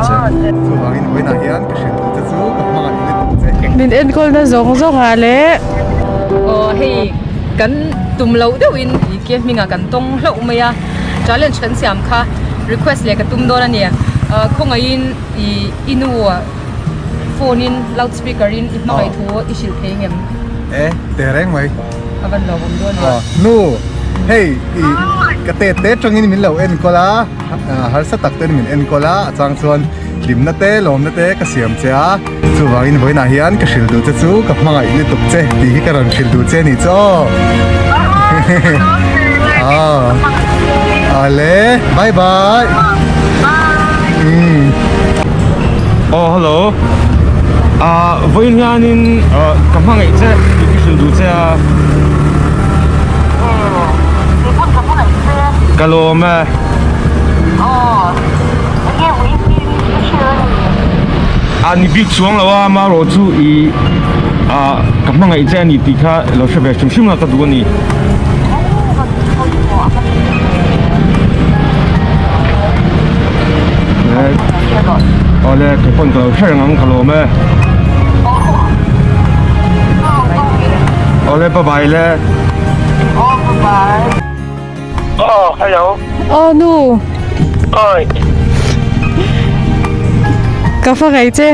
che. Chuvangin vawiinah hian ka hrilh duh che chu ka hmangaih lutuk che. Min enkawlna zawng zawngah leh. Aw hei kan tum loh deuhin i ke hmingah kan tawng hlauh mai a, challenge kan siam kha request leh ka tum dawn a ni. Khawngaihin i i nu phone in loud speaker in i hmangaih thu i hrilh thei ngem? E teh reng mai. A van lo awm dawn a. Nu hei i ka te te tangin min lo enkawl a, harsa tak ten min enkawl a, a chang chuan hlimna te lawmna te ka siam che a. Chuvangin vawiinah hian ka hrilh duh che chu ka hmangaih lutuk che tih hi ka rawn hrilh duh che a nih chu aw. Aw. Awle bye bye. Umm. Aw hello. Ah vawiin hianin ka hmangaih che tih ka hrilh duh che a. Ka lawm e. A ni bik chuang lo a amaherawh chu ih ah ka hmangaih che a ni tih kha lo hre ve hrim hrim a ka duh a ni. Awle kei pawn ka lo hre reng ang ka lawm e. Awle bye bye le. Oh, hello. Oh, nu. Oi. Ka hmangaih che.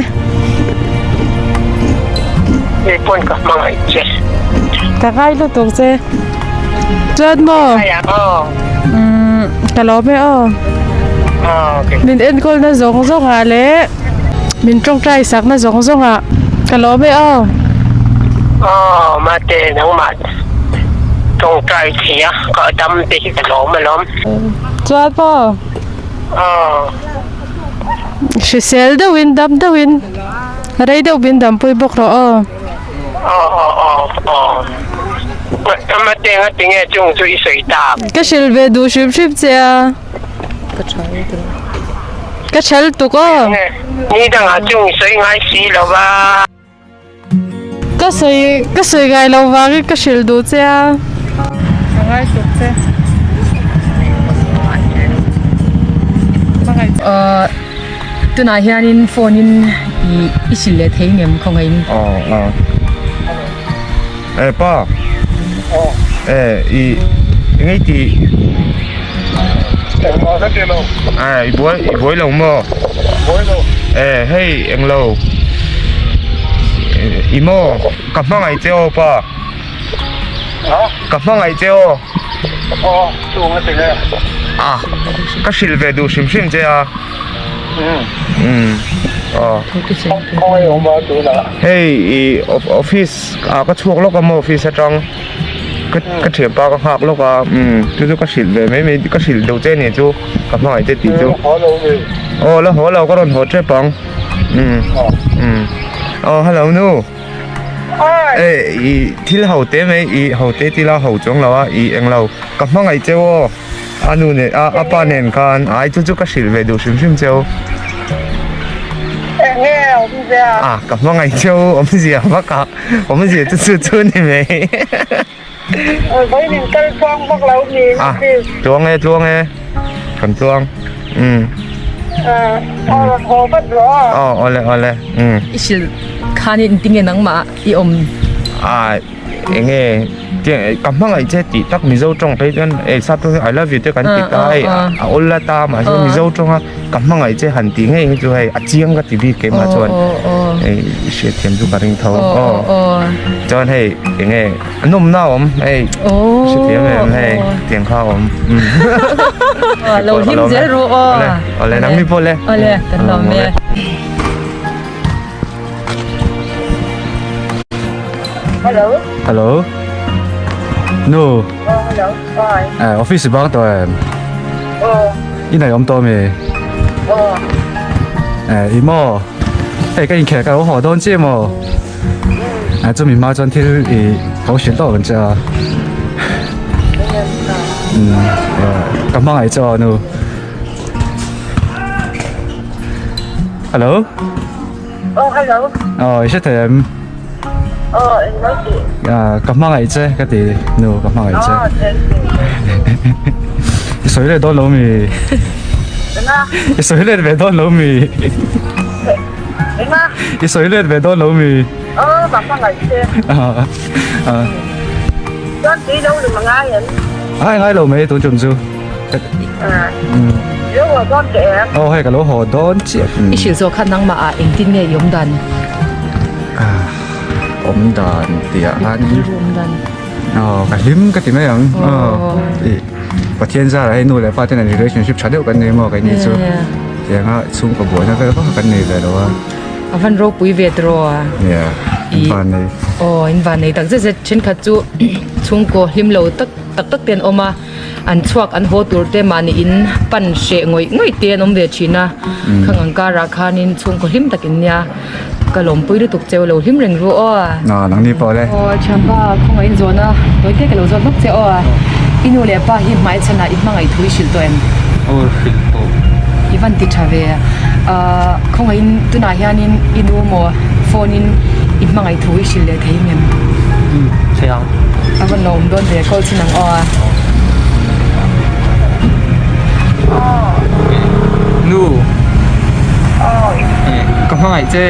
Kei pawn ka hmangaih che. Ka ngai lutuk che. Chuan maw? Oh. Mm, ka lawm e aw. Oh, okay. Min enkawlna zawng zawngah leh min tawngtai sakna zawng zawngah ka lawm e aw. Oh, mate nangmah Tawngtai thei a, ka dam te hi ka lawm alawm. Chuan maw? Aw. Hrisel deuhin dam deuhin rei deuh min dampui bawk rawh aw. Aw aw aw aw. Amate ngati nge chung chu i sawi tak? Ka hrilh ve duh hrim hrim che a. Ka tha tuk. Ka tha lutuk aw. Ni dangah chung i sawi ngai si lo va. Ka sawi ka sawi ngai lo vangin ka hrilh duh che a. Ka ngai tuk che. Ahh tunah hianin phone in ih i hrilh leh thei ngem khawngaihin. Aw aw eh pa eh i engei tih eh i buai i buai lo maw eh hei englo i maw ka hmangaih che aw pa ka hmangaih che aw ah ka hrilh ve duh hrim hrim che a umm aw hei i office ah ka chhuak lawk a maw office atang ka ka thianpa ka nghak lawk a umm chu chu ka hrilh ve mai mai ka hrilh deuh che nih chu ka hmangaih te tih chu aw la haw lo ka rawn haw tep ang umm umm aw hello nu eh ih thil ho te mai ih ho te tila ho chuang lo a ih englo ka hmangaih cheu aw. A nu nen a a pa nen khan ai chu chu ka hrilh ve duh hrim hrim cheu. Enge awmzia? A ka hmangaih cheu awmzia vak a awmzia chu chu chu ni mai. Vawiin in kal tluang vak lo mi A tluang e tluang e kan tluang umm. A rawn haw vat rawh a. Aw awle awle umm. I hrilh khanin engtinge nangmah i awm? A. Enge ka hmangaih che tih tak Mizo tawng phei chuan eh sap tawng hian I love you te kan ti ta hei a awl la ta mahse Mizo tawnga ka hmangaih che han tih ngei hi chu hei a chiang ka ti bik keimah chuan hei i hriatthiam chu ka ring tho aw chuan hei enge a nawmna a awm hei hrethiam em hei tiang kha a awm lo hlim zel ru aw awle nangni pawh le awle kan lawm e. Hello. Hello. Nu. Oh, hello. Hi. Eh, office bang to em. Oh. In ai om to mi. Oh. Eh, imo. Hey, ka in khe ka lo ho don che mo. Eh, chu mi ma chuan thil i ko hrilh tawh kan che a. Mm, ka hmangaih chaw nu. Hello. Oh, hello. Oh, i hre thei em? Oh, eng mai tih? Ah, ka hmangaih che ka ti nu ka hmangaih che. Oh, thank you. I sawi leh dawn lo mi? I sawi let ve dawn lo mi? I sawi let ve dawn lo mi? Aw ka hmangaih che. Chuan tui lo lum a ngai em? Ai ngai lo mai tun tum chu. I lo haw dawn teh em? Aw hei ka lo haw dawn chiah. I hrilh zawh khan nangmah ah engtin nge i awm dan? Awm dan tih ah khan. Rilru awm dan. Aw ka hlim ka ti mai ang. Aw Pathian zarah hei nu leh pa ten an relationship tha deuh kan nei maw keini chu. Tianga chhungkaw buaina vel vak kan nei ve lo a. A van ropui ve tawh a. Yeah, in van nei. Aw in van nei tak zet zet thenkhat chu chhungkaw hlim lo tak tak tak te an awm a. An chhuak an haw tur te mahni in pan hreh ngawih ngawih te an awm ve thin a. Khang ang karah khanin chhungkaw hlim tak in nia. Ka lawmpui lutuk cheu lo hlim reng ru aw. Aw nangni pawh le. Aw thianpa khawngaih in zawhna tawi te ka lo zawt bawk che aw. I nu leh pa hi hmai chhanah i hmangaih thu i hrilh tawh em? Aw hrilh tawh. I van ti tha ve. Ahh khawngaih in tunah hianin i nu maw phone in i hmangaih thu i hrilh leh thei em? Umm thei ang. A van lo awm dawn ve call chin ang aw. Nu. Ka hmangaih che.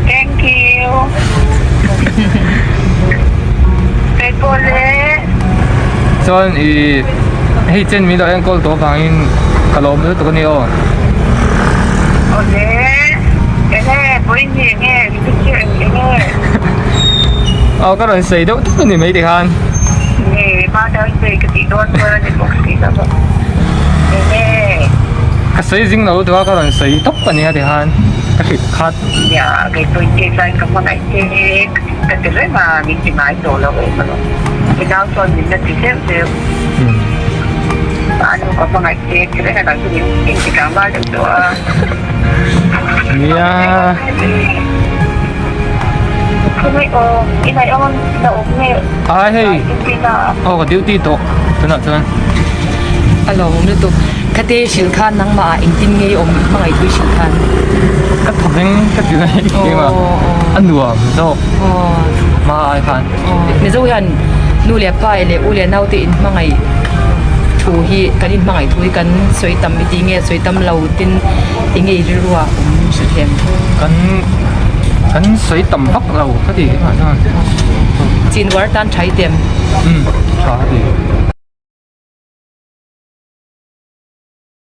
Thank you. Kei pawh le. Chuan i hei chen min lo enkawl tawh avangin ka lawm lutuk a ni aw. Awle. Enge vawiin nge picture enge. Aw ka rawn sawi deuh tawp a ni mai tikhan. Nge Mother's Day ka tih dawn chuan a ni bawk si lo a. Enge. Ka sawi zing lo lutuk a ka rawn sawi tawp a nia tikhan ka hrilh khat. Nia kei pawh in case aiin ka hmangaih che ka ti reng a min ti ngai tawh lo em alawm. I nau chuan min la ti zeuh zeuh. Mahni ka hmangaih che ti reng a nang chu min inti tlangval deuh tawh a. Nia. Ai hei aw ka duty tawh tunah chuan. A lawmawm lutuk. Khate hrilh khan nangmah ah engtin nge i awm i hmangaih tui hrilh khan. Ka thaw veng ka ti mai keimah a nuam zawk hma ai khan. Mizo hian nu leh pa leh u leh naute in hmangaih thu hi kan in hmangaih thu hi kan sawi tam i ti nge sawi tam lo tin enge i rilru ah awm hrilh hian. Kan kan sawi tam vak lo ka ti keimah chuan. Chin uar tan tha i tem. Umm tha ka ti.